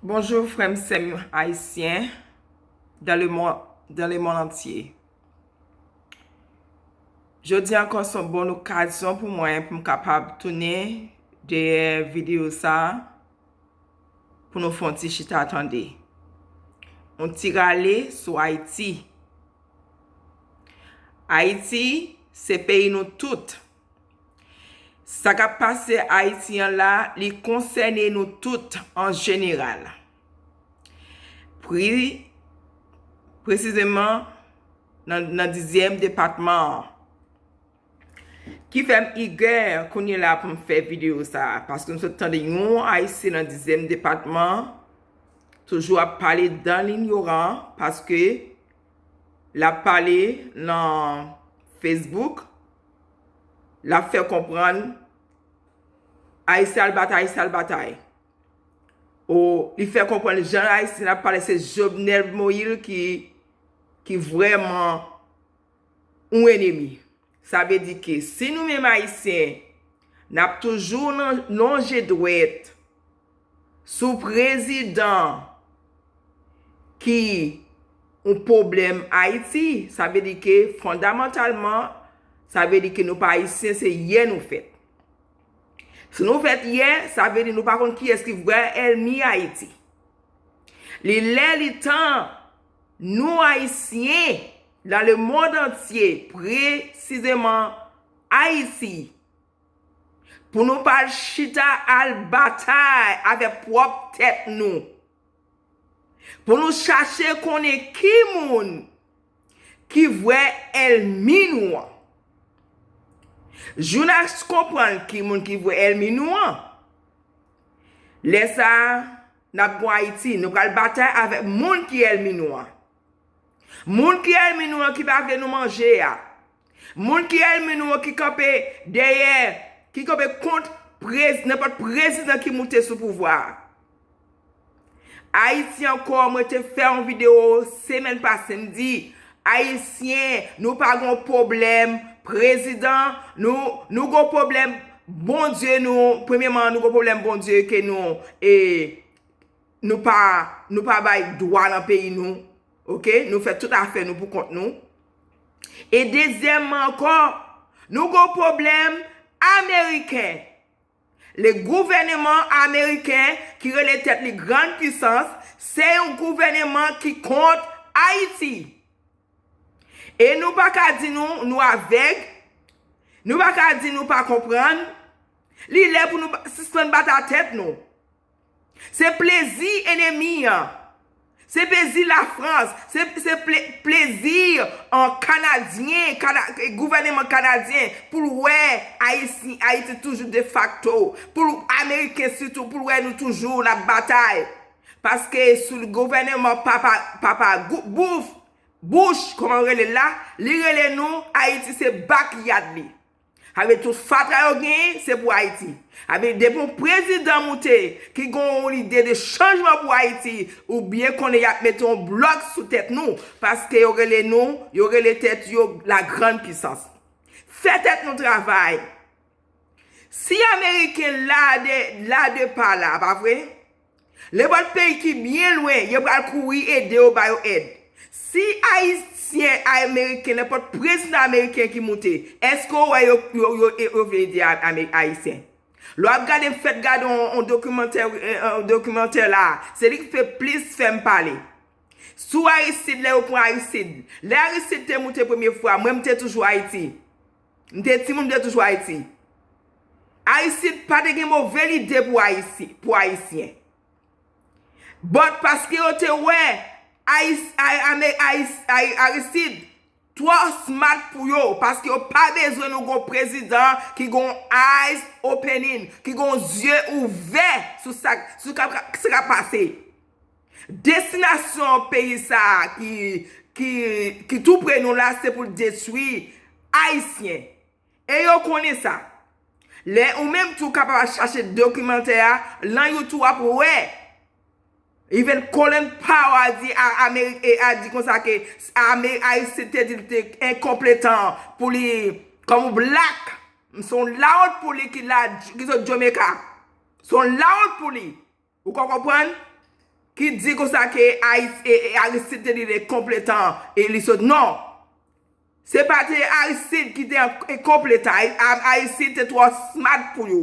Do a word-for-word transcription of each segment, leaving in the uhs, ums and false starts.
Bonjou frè m sè m ayisyen dans le monde, dans le monde entier. Jodi ankò se yon bon okazyon pou mwen pou m kapab tounen dèyè videyo sa pou nou fè yon ti chita tande. Yon ti rale sou Ayiti. Ayiti se peyi nou tout. Sa k ap pase Ayiti an la, li konsène nou tout an jeneral. Pri, presizeman nan, nan dizyèm depatman an. Ki fè m igè kounye la pou m fè videyo sa a, paske m sot tande yon ayisyen nan dizyèm depatman toujou ap pale dans l'ignorance, paske l ap pale nan Facebook, l ap fè konprann Ayisyen al batay, Ayisyen al batay. O, li fè konprann jan Ayisyen ap pale, se Jovenel Moïse ki, ki vrèman yon enemi. Sa vle di ke si nou menm Ayisyen, n ap toujou nan, lonje dwèt sou prezidan ki yon pwoblèm Ayiti, sa vle di ke fondamantalman, sa vle di ke nou pa Ayisyen, se yè nou fèt. Si nou fèt yè, sa vle di nou pa konn kiyès ki vrè ènmi Ayiti. Li lè, li tan, nou Ayisyen, dans le monde entier, presizeman Ayiti, pou nou pa al chita al batay avèk pwòp tèt nou. Pou nou chache konnen ki moun ki vrè ènmi nou an. Jou n a konprann ki moun ki vrè ènmi nou an, lè sa a, n ap gon Ayiti. Nou pral batay avèk moun ki ènmi nou an. Moun ki ènmi nou an ki pa vle nou manje a. Moun ki ènmi nou an ki kanpe dèyè, ki kanpe kont prez-, nenpòt prezidan ki moute sou pouvwa a. Ayiti ankò, mwen te fè yon videyo semèn pase, m di, Ayisyen, nou pa gon pwoblèm prezidan, nou, nou gon pwoblèm Bondye nou, premyèman, nou gon pwoblèm Bondye ke nou, e, nou pa, nou pa bay dwa nan peyi nou, oke? Nou fè tout afè nou pou kont nou. E dezyèmman ankò, nou gon pwoblèm ameriken. Le gouvèneman ameriken ki rele tèt li grann pisans, se yon gouvèneman ki kont Ayiti. E nou pa ka di nou, nou avèg, nou pa ka di nou pa konprann. Li lè pou nou ba-, sispann bat atèt nou. Se plezi enemi an. Se plezi Lafrans. Se, se ple-, plezi, an, Kanadyen, Kana-, gouvèneman kanadyen pou l wè Ayisi-, Ayiti toujou defakto. Pou l, Ameriken sitou, pou l wè nou toujou n ap batay. Paske sou gouvèneman papa, papa Gou-, Bouf, Bush, kòman yo rele l la, li rele nou Ayiti se backyard li. Sa vle tout fatra yo genyen, se pou Ayiti. Sa vle depi yon prezidan moute ki gen yon lide de chanjman pou Ayiti, ou byen konnen y ap mete yon blòk sou tèt nou, paske yo rele nou, yo rele tèt yo la grande puissance. Fè tèt nou travay. Si Ameriken la de, la de pa la, pa vre? Nenpòt peyi ki byen lwen, yo pral kouri ede yo, ba yo èd. Si Ayisyen, Ameriken, nenpòt prezidan ameriken ki moute, èske w wè yo, yo, yo, yo vle ede a-, Ame-, Ayisyen? Lè w ap gade, m fèk gade yon, yon dokimantè, yon, yon dokimantè la, se li ki fè plis fè m pale. Sou Aristide, lè yo pran Aristide. Lè Aristide te moute premye fwa, mwen m te toujou Ayiti. M te timoun, m te toujou Ayiti. Aristide pa te gen move lide pou Ayisi-, pou Ayisyen. But paske yo te wè Ayis-, Ay-, Ame-, Ayis-, Ay-, Aristide twò smart pou yo, paske yo pa bezwen nou gon prezidan ki gon eyes opening, ki gon zye ouvè sou sa, sou sa k ap pase. Destinasyon peyi sa a ki, ki, ki tou pre nou la, se pou l detwi Ayisyen. E yo konnen sa. Lè ou menm tou kapab al chache dokimantè a, lan YouTube w ap wè. Even Colin Powell a di a, Ameri-, e a di konsa ke Ame-, Ayisyen te di l te enkonpetan pou li, kòm yon black. Se yon lawont pou li ki la, ki sot Jamaica. Se yon lawont pou li. Ou ka konprann? ki di konsa ke Ayis- e- e- Aristide te di l enkonpetan e li sot. Non. Se pa te Aristide ki te enkonpetan. Ay- Ay- Aristide te twò smart pou yo.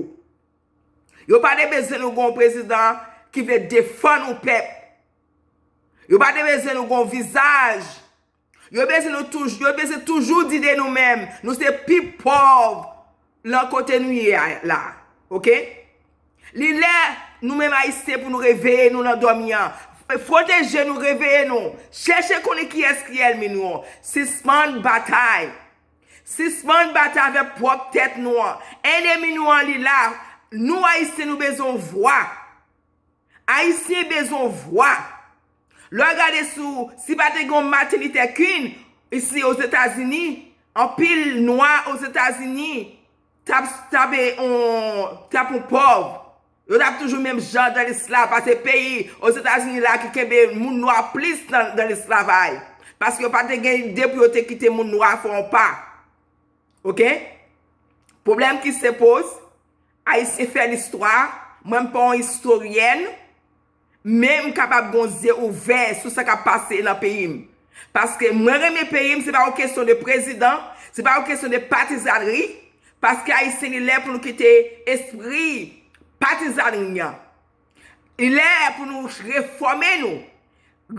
Yo pa te bezwen nou gen yon prezidan ki vle defann yon pèp. Yo pa te bezwen nou gen yon vizaj. Yo bezwen nou toujou, yo bezwen toujou di de nou menm, nou se pi pòv lan kote nou ye a la. Oke? Li lè nou menm Ayisyen pou nou reveye nou nan dòmi an. Pwoteje nou, reveye nou. Chèche konnen kiyès ki ènmi nou an. Sispann batay. Sispann batay avèk pwòp tèt nou an. Ènmi nou an li la. Nou Ayisyen nou bezwen yon vwa. Ayisyen bezwen yon vwa. Lè w gade sou, si pa te gen Martin Luther King isi Ozetazini, anpil nwa Ozetazini t ap, t ap, e, on, t ap on pòv. Yo t ap toujou menm jan dan lesklav, paske peyi Ozetazini la ki kenbe moun nwa plis nan, dan lesklavaj. Paske yo pa te gen ide pou yo te kite moun nwa fè on pa. Oke? Pwoblèm ki se poz, Ayisyen fè listwa, mwen m pa yon istoryèn, men m kapab gen yon zye ouvè sou sa k ap pase nan peyi m. Paske mwen renmen peyi m, se pa yon kesyon de prezidan, se pa yon kesyon de patizanri, paske Ayisyen li lè pou nou kite espri patizanri an. Li lè pou nou refòme nou,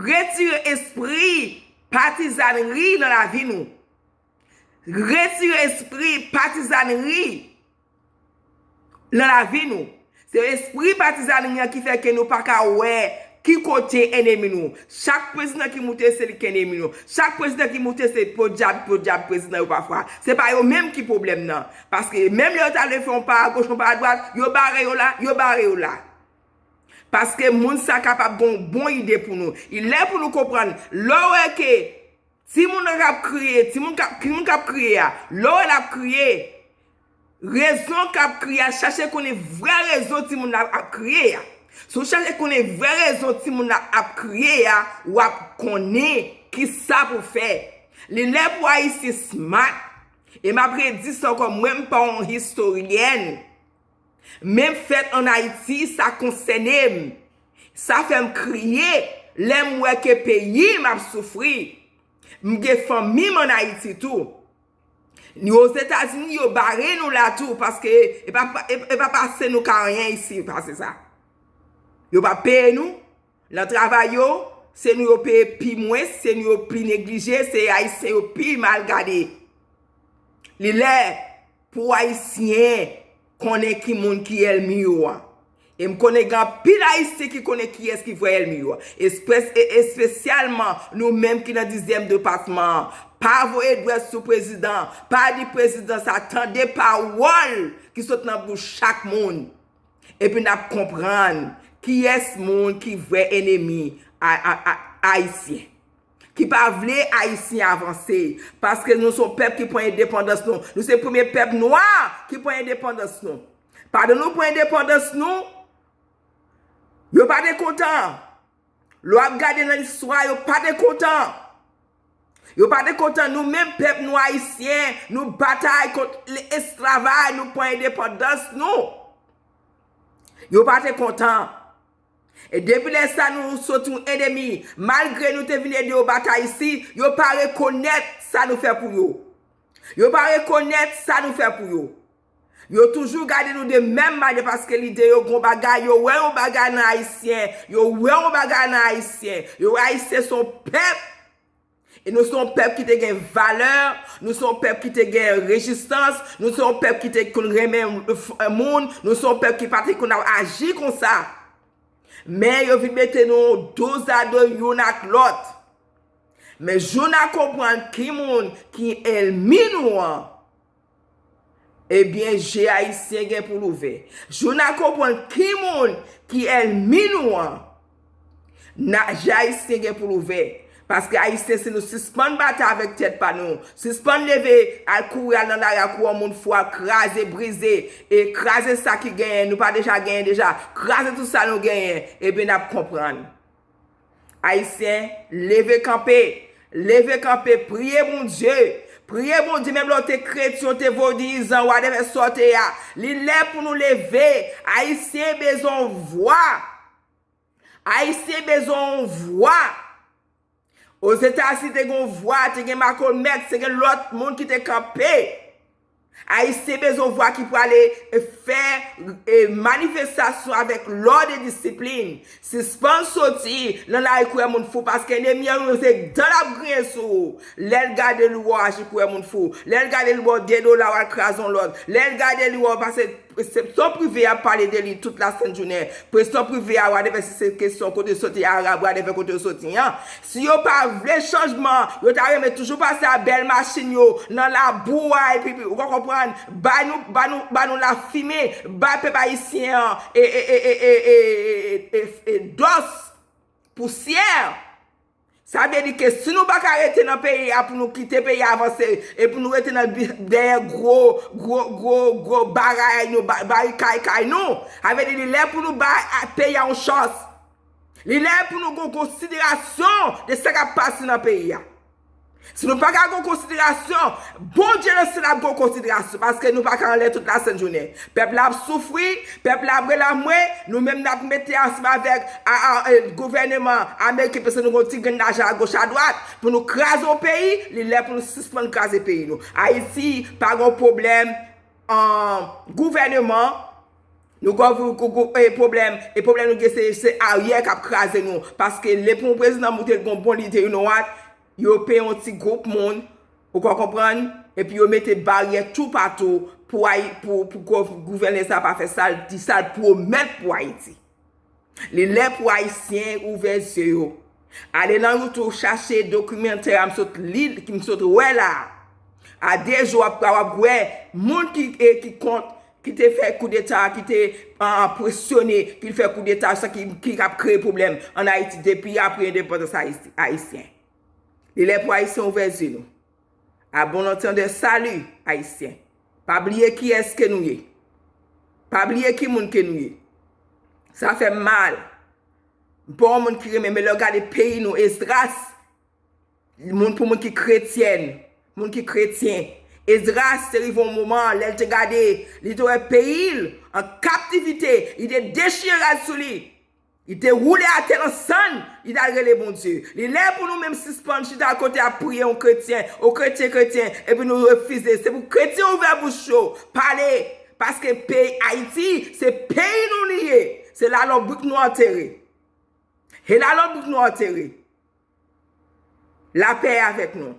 retire espri patizanri nan lavi nou. Retire espri patizanri nan lavi nou. Se espri patizanri an ki fè ke nou pa ka wè ki kote enemi nou. Chak prezidan ki moute, se li ki enemi nou. Chak prezidan ki moute, se podyab, podyab prezidan yo pafwa. Se pa yo menm ki pwoblèm nan. Paske menm lè yo ta vle fè yon pa agoch, yon pa adwat, yo bare yo la, yo bare yo la. Paske moun sa kapab gen yon bon ide pou nou. Li lè pou nou konprann. Lè w wè ke timoun nan k ap kriye, timoun k ap, timoun k ap kriye a, lè w wè l ap kriye, rezon k ap kriye a, chache konnen vrè rezon timoun nan ap kriye a. Si w chache konnen vrè rezon timoun nan ap kriye a, w ap konnen ki sa pou fè. Li lè pou Ayisyen smart. E m ap redi sa ankò, mwen m pa yon istoryèn. Men m fèt ann Ayiti, sa konsène m. Sa fè m kriye lè m wè ke peyi m ap soufri. M gen fanmi m ann Ayiti tou. Ni Ozetazini, yo bare nou la tou, paske e pa, e, e pa pase nou ka anyen isi, pase sa. Yo pa peye nou. Nan travay yo, se nou yo peye pi mwens, se nou yo pi neglije, se Ayisyen yo pi mal gade. Li lè pou Ayisyen konnen ki moun ki ènmi yo a. E m konnen gen anpil Ayisyen ki konnen kiyès ki vrè ènmi yo a. Espès-, e, espesyalman nou menm ki nan dizyèm depatman an. Pa voye dwèt sou prezidan, pa di prezidan sa, tande pawòl ki sot nan bouch chak moun. Epi n ap konprann kiyès moun ki vrè enemi a, a, a, Ayisyen. Ki pa vle Ayisyen avanse. Paske nou se yon pèp ki pran endepandans nou. Nou se premye pèp nwa ki pran endepandans nou. Pandan nou pran endepandans nou, yo pa te kontan. Lè w ap gade nan listwa, yo pa te kontan. Yo pa te kontan, nou menm pèp nou Ayisyen, nou batay kont le-, esklavaj, nou pran endepandans nou. Yo pa te kontan. E depi lè sa nou soti yon enemi, malgre nou te vin ede yo batay isi, yo pa rekonèt sa nou fè pou yo. Yo pa rekonèt sa nou fè pou yo. Yo toujou gade nou de menm manyè paske lide yo gon bagay, yo wè yon bagay nan Ayisyen, yo wè yon bagay nan Ayisyen, yo wè Ayisyen se yon pèp. E nou se yon pèp ki te gen valè, nou se yon pèp ki te gen rezistans, nou se yon pèp ki te konn renmen, eh, moun, nou se yon pèp ki pa te konn ap aji konsa. Men yo vin mete nou dozado youn ak lòt. Men jou n a konprann ki moun ki ènmi nou an, ebyen, je Ayisyen gen pou l ouvè. Jou n a konprann ki moun ki ènmi nou an, na, je Ayisyen gen pou l ouvè. Paske Ayisyen, si nou sispann batay avèk tèt pa nou, sispann leve, al kouri, al nan lari, al kouri yon moun fou, al kraze, brize, e kraze sa ki genyen, nou pa deja genyen deja, kraze tout sa nou genyen, ebyen, n ap konprann. Ayisyen, leve kanpe. Leve kanpe, priye Bondye. Priye Bondye, menm lè w te kretyen, w te vodiyizan, whatever sa w te ye a. Li lè pou nou leve. Ayisyen bezwen yon vwa. Ayisyen bezwen yon vwa. Ozetazini te gen yon vwa, te gen Malcolm X, te gen lòt moun ki te kanpe. Ayisyen bezwen yon vwa ki pwale fè e, manifestasyon avèk lòd e disiplin. Sispann soti nan lari kouwè moun fou, paske enemi an se dan l ap griyen sou ou. Lè l gade li wè w aji kouwè moun fou. Lè l gade li wè w de dola w al kraze yon lòt. Lè l gade li wè w pase presepsyon prive y ap pale de li tout lasent jounen. Presepsyon prive a, whatever, si se kesyon kote yo soti, Arab, whatever, kote yo soti an. Si yo pa vle chanjman, yo ta renmen toujou pase a bèl machin yo nan labou a, epi, epi, ou ka konprann, ba nou, ba nou, ba nou lafimen, ba pèp ayisyen an e, e, e dòs, pousyè. Sa vle di ke si nou pa ka rete nan peyi a pou nou kite peyi a avanse e pou nou rete nan bi- dèyè gwo, gwo, gwo, gwo bagay nou, ba- barikay kay nou, sa vle di li lè pou nou ba a- peyi a yon chans. Li lè pou nou gen konsiderasyon de sa k ap pase nan peyi a. Si nou pa ka gen konsiderasyon, Bondye nan syèl ap gen konsiderasyon, paske nou pa ka anlè tout lasent jounen. Pèp la ap soufri, pèp la ap relamwe, nou menm n ap mete ansanm avèk a, a, e, gouvèneman ameriken, paske nou gen yon ti grenn lajan agoch adwat, pou nou kraze yon peyi, li lè pou nou sispann kraze peyi nou. Ayiti pa gen pwoblèm an gouvèneman, nou gen gou- gou- e pwoblèm, e pwoblèm nou gen se, se aryè k ap kraze nou, paske lè pou yon prezidan moute l gen yon bon lide, you know what, yo peye yon ti gwoup moun, ou ka konprann, epi yo mete baryè toupatou pou, Ayi- pou, pou gou- gouvènè sa pa fè sa l di, sa l pwomèt pou Ayiti. Li lè pou Ayisyen ouvè zye yo. Ale nan YouTube chache dokimantè a m sot li, ki m sot wè la. A de jou w ap, w ap wè moun ki, e, ki kont, ki te fè koudeta, ki te, a, presyone, ki fè koudeta, sa ki, ki ap kreye pwoblèm an Ayiti depi apre endepandans ayisyen. Li lè pou Ayisyen ouvè zye nou. A bon antandè, sali, Ayisyen. Pa bliye kiyès ke nou ye. Pa bliye ki moun ke nou ye. Sa fè m mal. M pa yon moun ki renmen, men lè w gade peyi nou, Esdras, moun pou moun ki kretyèn, moun ki kretyen, Esdras te rive yon moman, lè l te gade, li te wè peyi l an kaptivite, li te dechire rad sou li. Li te woule atè nan sann, li t al rele Bondye. Li lè pou nou menm sispann chita kote ap priye yon kretyen, o kretyen, kretyen, epi nou refize. Se pou kretyen ouvè bouch yo, pale, paske peyi Ayiti, se peyi nou li ye. Se la lòbrik nou antere. E la lòbrik nou antere. Lapè avèk nou.